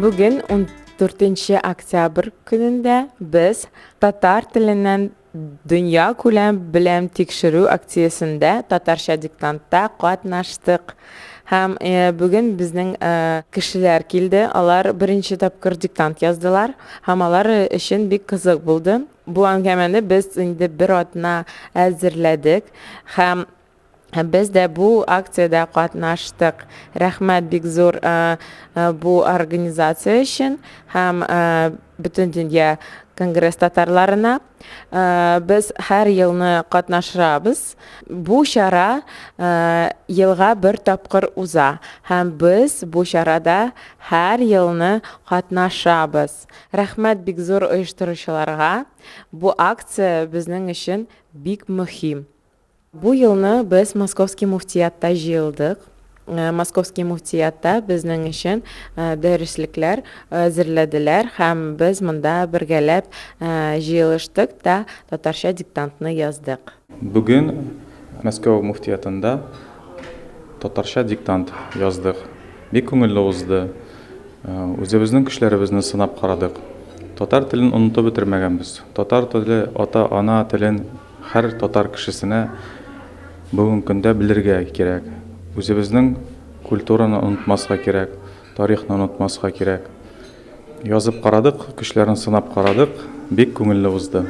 Бүген 14 октябрь көнендә без татар теленнән дөнья күләм белем тикшерү акциясендә татарча диктантта катнаштык. Һәм э, бүген безнең э, кешеләр килде, алар беренче тапкыр диктант яздылар һәм алар өчен бик кызык булды. Бу әңгәмәне без инде бер атна әзерләдек һәм без дә бу акциядә катнаштык. Рәхмәт бик зур э, э, бу организация өчен һәм э, Бөтендөнья конгресс татарларына. Без һәр елны катнашабыз. Бу чара елга бер тапкыр уза һәм без бу чарада һәр елны катнашабыз. Рәхмәт бик зур оештыручыларга. Бу акция безнең өчен бик мөһим. Бу елны без Московский муфтиятта җыелдык. Э, Московский муфтиятта безнең өчен э, дәреслекләр әзерләделәр һәм без монда бергәләп э, җыелыштык та татарча диктантны яздык. Бүген Мәскәү муфтиятында татарча диктант яздык. Бик күңелле узды. Үзебезнең көчләребезне сынап карадык. Татар телен онытып бетермәгәнбез. Татар теле, ата-ана телен һәр татар кешесенә бүгенге көндә белергә кирәк. Үзебезнең культураны онытмаска кирәк, тарихны онытмаска кирәк. Язып карадык, көчләрен сынап карадык, бик күңелле узды.